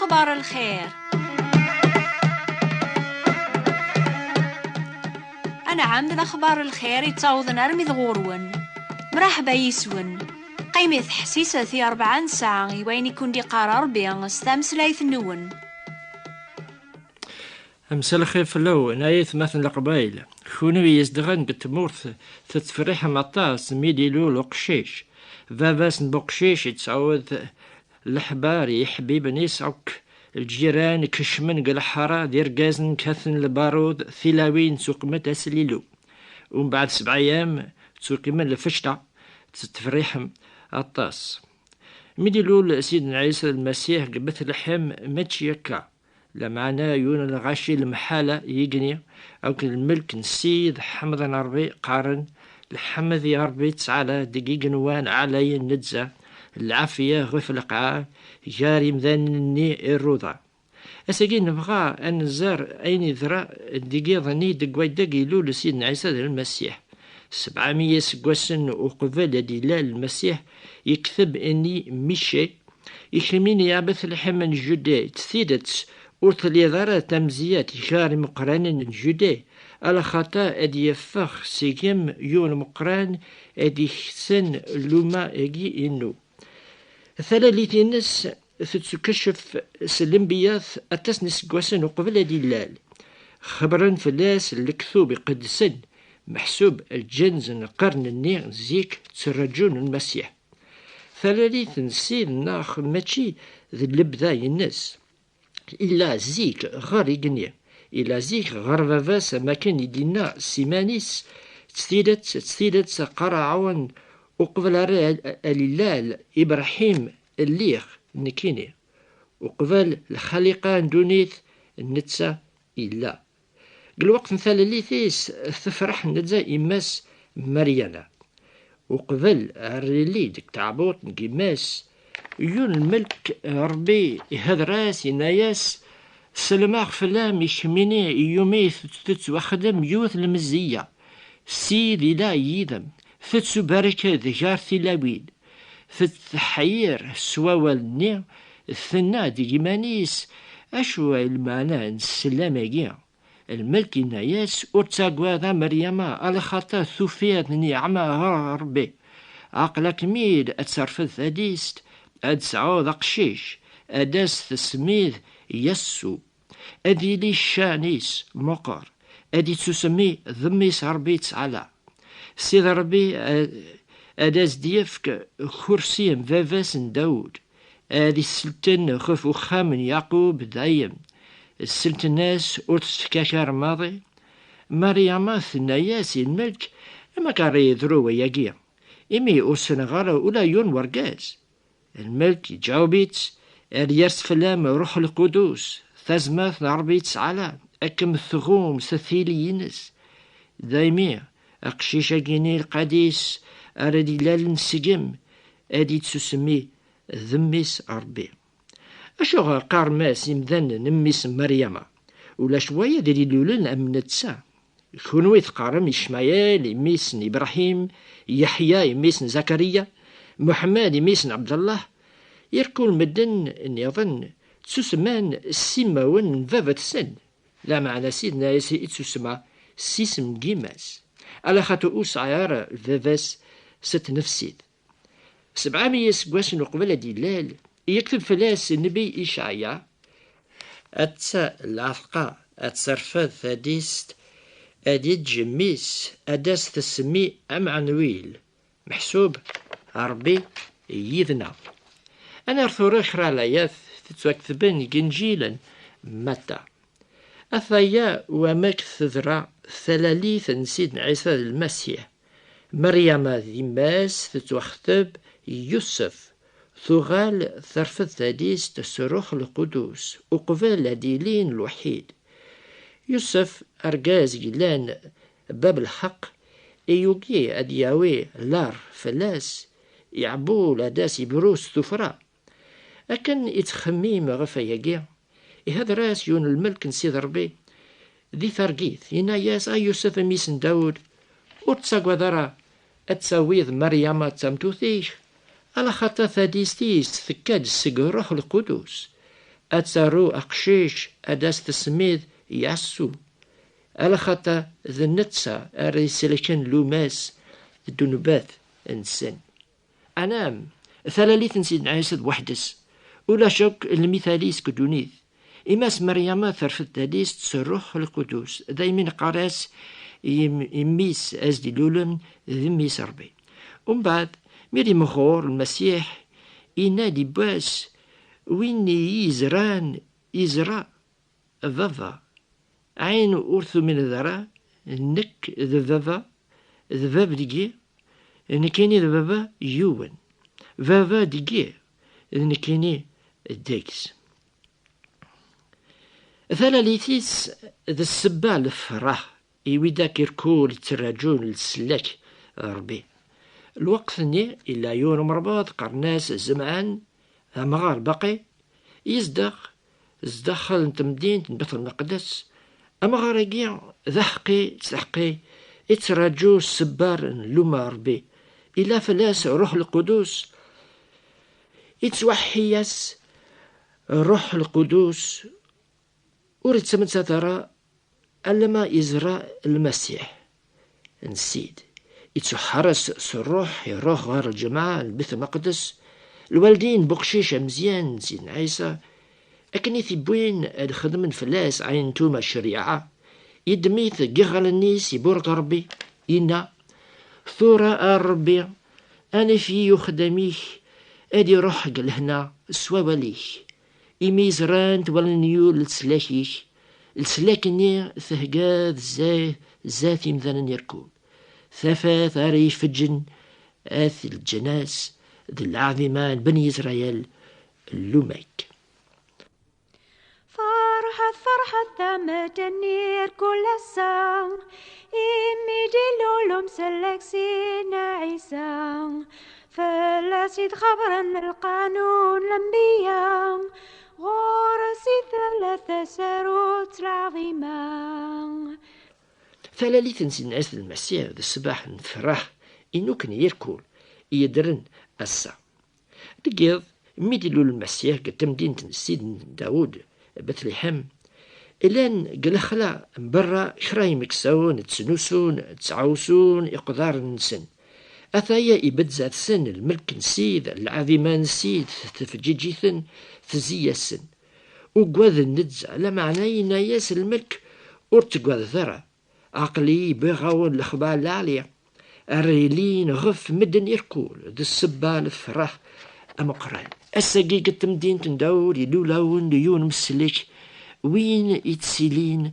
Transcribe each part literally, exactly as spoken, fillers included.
Axbar lxir. Anɛam d axbar lxir yettawḍen armi d ɣur-wen. Mraḥba yis-wen. Qqimit ḥsiset i rebɛa n ssaɛa i wayen i kun-d-iqqar Ṛebbi s tameslayt-nwen. Amsalxir fell-awen, ay atmaten n Leqbayel, kunwi izedɣen deg tmurt tettferriḥem aṭas mi d-ilul uqcic. Baba-s n uqcic yettɛawed leḥbar i iḥbiben-is akk lǧiran kecmen deg leḥra d irgazen kkaten lbarud, tilawin ttuqment aslilu. Umbeɛd sebɛa ayyam ttuqmen lfecṭa, tettferriḥem aṭas. Mi d-ilul Sidna Ɛisa d Lmasiḥ deg Betleḥem, mačči akka. Lameɛna yiwen n lɣaci lemḥala yegni akked lmelk n Ssid ḥemden Ṛebbi, qqaren: Lḥemd i Ṛebbi ttɛala deg igenwan ɛlayen, nezzeh lɛafya ɣef lqaɛa gar yimdanen-nni iruḍa. Ass-agi nebɣa ad nẓer ayen yeḍra deg yiḍ-nni deg wadeg ilul Sidna Ɛisa d Lmasiḥ. Sebɛamya iseggasen uqbel ad d-ilal Lmasiḥ, yekteb ini Miche, i kemmini a Betleḥem n Jude, d tidet ur telliḍ ara d tameẓyant gar imeqqranen n Jude, alaxaṭer ad d-yeffeɣ seg-m yiwen meqqran ad iksen lumma-agi inu. Talalit-ines tettkecef s lenbiyat aṭas n iseggasen uqbel ad d-ilal. Xebbren fell-as lektub iqedsen, meḥsub lǧenz n lqern-nni zik ttraǧun Lmasiḥ. Talalit n Ssid-nneɣ mačči d lebda-ines. Illa zik ɣer igenni, illa zik ɣer baba-s, am akken i d-inna s iman-is: "S tidet, s tidet, qqareɣ-awen, uqbel ara al-, al-, ilal Ibṛaḥim, lliɣ nekkini. Uqbel lxaliqa n ddunit, netta illa." Deg lweqt n talalit-is, tefreḥ netta imma-s Meryama. Uqbel ar yili deg teɛbuḍt n yemma-s, yun lmelk Ṛebbi ihder-as, yenna-yas: "Sellmeɣ fell-am, i kemmini iwumi tet-, tettwaxdem yiwet lemzeyya. Ssid ila yid-m, tettubarek gar tilawin." Tetteḥyir s wawal-nni, tenna-d iman-is: "Acu ay lmeɛna n sslam-agi?" Lmelk yenna-yas: "Ur ttagad a Meryama, alaxaṭer tufiḍ nniɛma ɣer Ṛebbi. Aql-akem-id ad terfed tadist, ad tesɛuḍ aqcic, ad as-tesmiḍ Yassu. Ad yili ccan-is meqqer, ad ittusemmi d mmi-s Ṛebbi Ttɛala. Sidi Ṛebbi ad, ad as-d-yefk kursi n baba-s n Dawed, ad isselten ɣef uxxam n Yeɛqub dayem." Sselten-as ur tefka ara maḍi. Meryama tenna-yas i lmelk: "Amek ara yeḍru wayagi, imi ur ssneɣ ara ula yiwen wergaz?" Lmelk iǧaweb-itt: "Ad yers fell-am Ṛuḥ Lqudus, tazmert n Ṛebbi Ttɛala ad kem-tɣum s tili-ines. Daymi, aqcic-agi-nni lqadis ara d-ilalen seg-m, ad ittusemmi d mmi-s Ṛebbi." Acuɣer qqaren-as imdanen mmi-s n Meryama? Ulac wayeḍ i d-ilulen am netta. Kunwi teqqarem Icmayel, mmi-s n Ibṛahim, Yeḥya, mmi-s n Zakariya, Muḥemmed, mmi-s n Ɛebdellah. Irkul medden nniḍen ttusemman s imawen n baba-tsen, lameɛna Sidna Ɛisa ittusemma s isem n yemma-s, alaxaṭer ur sɛi ara baba-s s tnefsit. Sebɛamya iseggasen uqbel ad d-ilal, yekteb fell-as nnbi Icɛaya: "Atta lɛetqa ad terfed tadist, ad iǧǧ mmi-s, ad as-tsemmi Amɛenwil, meḥsub Ṛebbi yid-neɣ." Ad nerr tura kra n layat tettwaketben deg Inǧil n Matta. Ataya wamek teḍra talalit n Sidna Ɛisa d Lmasiḥ. Meryama d yemma-s tettwaxteb Yusef, tuɣal terfed tadist s Ṛuḥ Lqudus uqbel ad d-ilin lweḥid. Yusef, argaz yellan bab lḥeqq, i yugi ad yawi lar fell-as, iɛewwel ad as-ibru s tuffra. Akken ittxemmim ɣef wayagi, ihder-as yiwen lmelk n Sidi Ṛebbi di targit, yenna-yas: "A Yusef, mmi-s n Dawed, ur ttagad ara ad tawiḍ Meryama d tameṭṭut-ik, alaxaṭer tadist-is tekka-d seg Ṛuḥ Lqudus. ad taru aqcic, ad as-tesmiḍ Yeɛsu, alaxaṭer d netta ara iselken lumas d ddnubat-nsen. Anam, talalit n Sidna Ɛisa d weḥd-s, ulac akk lmital-is deg ddunit. Imi-s Meryama terfed tadist s Rruḥ Lqudus, daymi neqqar-as i yim-, i mmi-s, as-d-ilulen d mmi-s Ṛebbi. Umbeɛd, mi d-imɣur Lmasiḥ, yenna-d yiwwas: "Win i yi-izran, izra Baba. Ɛin ur tumineḍ ara, nekk d Baba, d Bab deg-i, nekkini d Baba yiwen. Baba deg-i, d nekkini deg-s." Talalit-is d ssebba lefraḥ i widak irkul ttraǧun leslak n Ṛebbi. Lweqt-nni, illa yiwen umerbad, qqaren-as Zemɛan, amɣar baqi, yezdeɣ zdaxel n temdint n Bet Lmeqdes. Amɣar-agi d aḥeqqi, d aḥeqqi, ittraǧu ssebba n luma Ṛebbi. Illa fell-as Ṛuḥ Lqudus, ittwaḥḥi-yas Ṛuḥ Lqudus, ur ittmettat ara alamma izra Lmasiḥ n Ssid. Ittuḥeṛṛes s Ṛṛuḥ, iṛuḥ ɣer lǧemɛa n Lbit Lmeqdes. Lwaldin n uqcic ameẓyan n Sidna Ɛisa, akken i t-iwwin ad xedmen fell-as ɛin ntuma ccariɛa, yeddem-it deg iɣallen-is, iburek Ṛebbi, yenna: "Tura a Ṛebbi, anef-iyi uxeddam-ik ad iṛuḥ deg lehna s wawal-ik." Imi ẓran-t wallen n yul leslak-ik, leslak-nni theggaḍ zdat, zdat imdanen irkul. Tafat ara ifeǧǧen at lǧnas d lɛaḍima n Bni Isṛayil, lumak. Ferḥet, ferḥet a medden irkul ass-a, imi d-ilul umsellek Sidna Ɛisa. Fell-as i d-xebbren lqanun lenbiya, ɣur-s i tella tasarut lɛaḍima. Talalit n Sidna Ɛisa d Lmasiḥ d ṣṣbeḥ n lferḥ i nukken irkul yeddren ass-a. Deg yiḍ, mi d-ilul Lmasiḥ deg temdint n Sidna Dawed, Betleḥem, llan deg lexla n berra kra yimeksawen ttnusun, ttɛawsun iqdaren-nsen. Ataya ibedd zdat-sen lmelk n Ssid, lɛaḍima n Ssid tefǧiǧ-iten, tezzi-yasen. Ugaden nezzeh, lameɛna yenna-yas lmelk: "Ur tettagadet ara. Aql-i wwiɣ-awen lexbar lɛali, ara yilin ɣef medden irkul, d ssebba n lefraḥ ameqqran. Ass-agi deg temdint n Dawed ilul-awen-d yiwen umsellek, win ittilin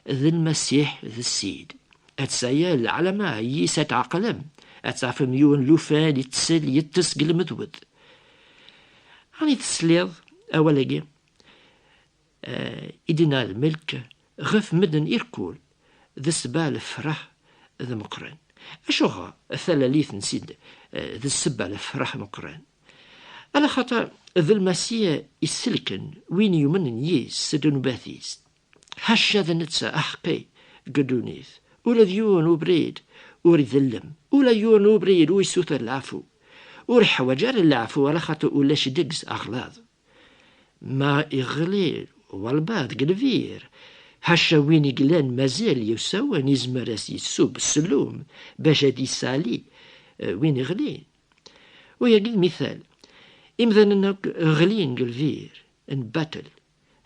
d Lmasiḥ d Ssid." Atta-ya lɛalama yis ad tɛeqlem, ad tafem yiwen lufan ittsel, yeṭṭes deg lmedwed. Ani tesliḍ awal-agi? Eh, i d-inna lmelk ɣef medden irkul, d ssebba lefraḥ d meqqran. Acuɣer talalit n Ssid, eh, d ssebba lefraḥ meqqran? Alaxaṭer d Lmasiḥ isselken win yumnen yis s ddnubat-is. Ḥaca d netta aḥeqqi deg ddunit. Ula d yiwen ubrid ur idellem, ula d yiwen ubrid ur isuter leɛfu. Ur iḥwaǧ ara leɛfu, alaxaṭer ulac deg-s aɣlaḍ. Ma iɣli walbeɛḍ deg lbir, ḥaca win i yellan mazal yusawen, izmer ad s-yessub ssellum bac ad isali, eh, win iɣlin. Wayagi d mital. Imdanen akk ɣlin deg lbir n baṭel.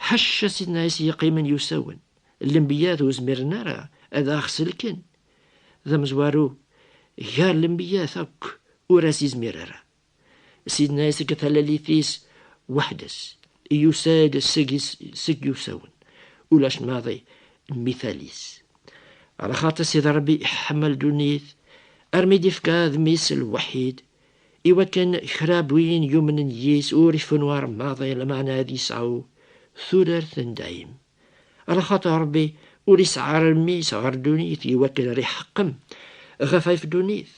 Ḥaca Sidna Ɛisa yeqqimen yusawen. Lenbiyat ur zmiren ara ad aɣ-selken. D amezwaru gar lenbiyat akk, ur as-izmir ara. Sidna Ɛisa deg talalit-is weḥd-s, yusa-d seg is-, seg yusawen. Ulac maḍi mital-is. Alaxaṭer Sidi Ṛebbi iḥemmel ddunit, armi d-ifka d mmi-s lweḥid, iwakken kra n win yumnen yis ur ifennu ara maḍi, lameɛna ad yesɛu tudert n dayem. Alaxaṭer Ṛebbi ur isɛi ara mmi-s ɣer ddunit, iwakken ara iḥeqqem ɣef ayf ddunit,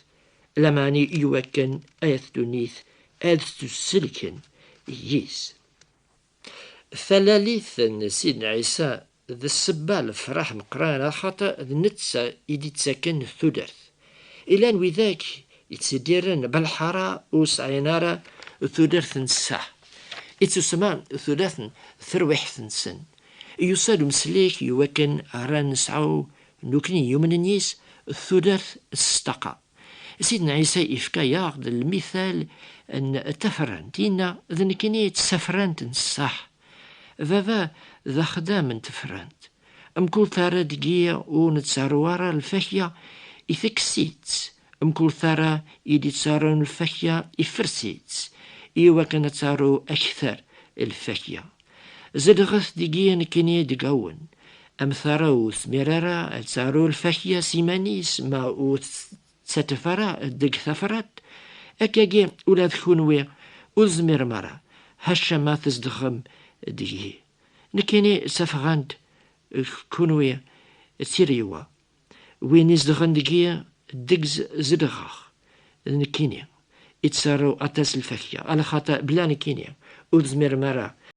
lameɛna iwakken ayt ddunit ad ttselken yis. Talalit n Sidna Ɛisa d ssebba lefraḥ meqqran, axaṭer d netta i d-ittaken tudert. Ilan widak yettiddiren belḥara ur sɛin ara tudert n sseḥ. Ittusemma tudert n terwiḥt-nsen. Yusa-d umsellek i wakken ara nesɛu nukni yumnen yis tudert s ṭṭaqa. Sidna Ɛisa ifka-yaɣ-d lmital n tafrant, yenna: "D nekkini d tafrant n ṣṣeḥ. Baba d axeddam n tefrant. Mkul tara deg-i ur nettaru ara lfakya, itekkes-itt. Mkul tara i d-ittarun lfakya, ifres-itt, i wakken ad taru akter lfakya. Zedɣet deg-i, nekkini deg-awen. Am tara ur tmir ara ad taru lfakya s iman-is, ma ur tettaf ara deg tafrat, akkagi ula d kunwi ur tezmirem ara, ḥaca ma tzedɣem deg-i. Nekkini d tafrant, kunwi d tiriwa. Win izedɣen deg-i, deg-s zedɣeɣ, d nekkini ittaru aṭas lfakya, alaxaṭer bla nekkini ur tezmirem ara